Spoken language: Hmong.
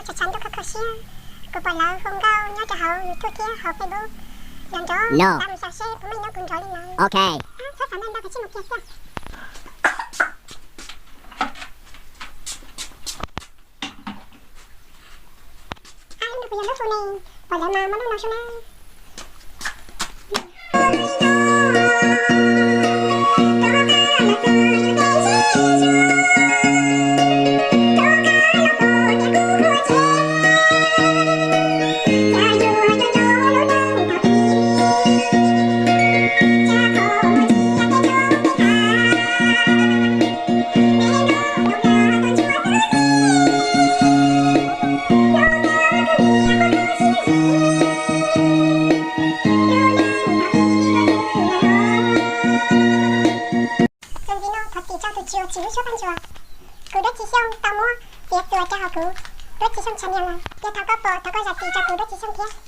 Tseem tshav ntuj kho kho siab, kuv pom lawv hu nkauj nyob rau hauv YouTube thiab hauv Facebook. Nrov nrov, no, tab mus xyuas seb puas muaj nyob kuv nrov li no. Ok. Txhob xav ntau ntau, peb sim mus kiag xwb. Ab, lub no puas yog lub hu ne? Pom lawv mas muaj lub no sub na. Txuas ntxiv no thov txim rau tus tsis ua txim lub suab paj ntsuas. Kuv Duab Ci Xyooj tau muab txiav txuas rau hauv kuv Duab Ci Xyooj channel lawm, yog thaum koj pom thov koj zam txim rau kuv Duab Ci Xyooj thiab.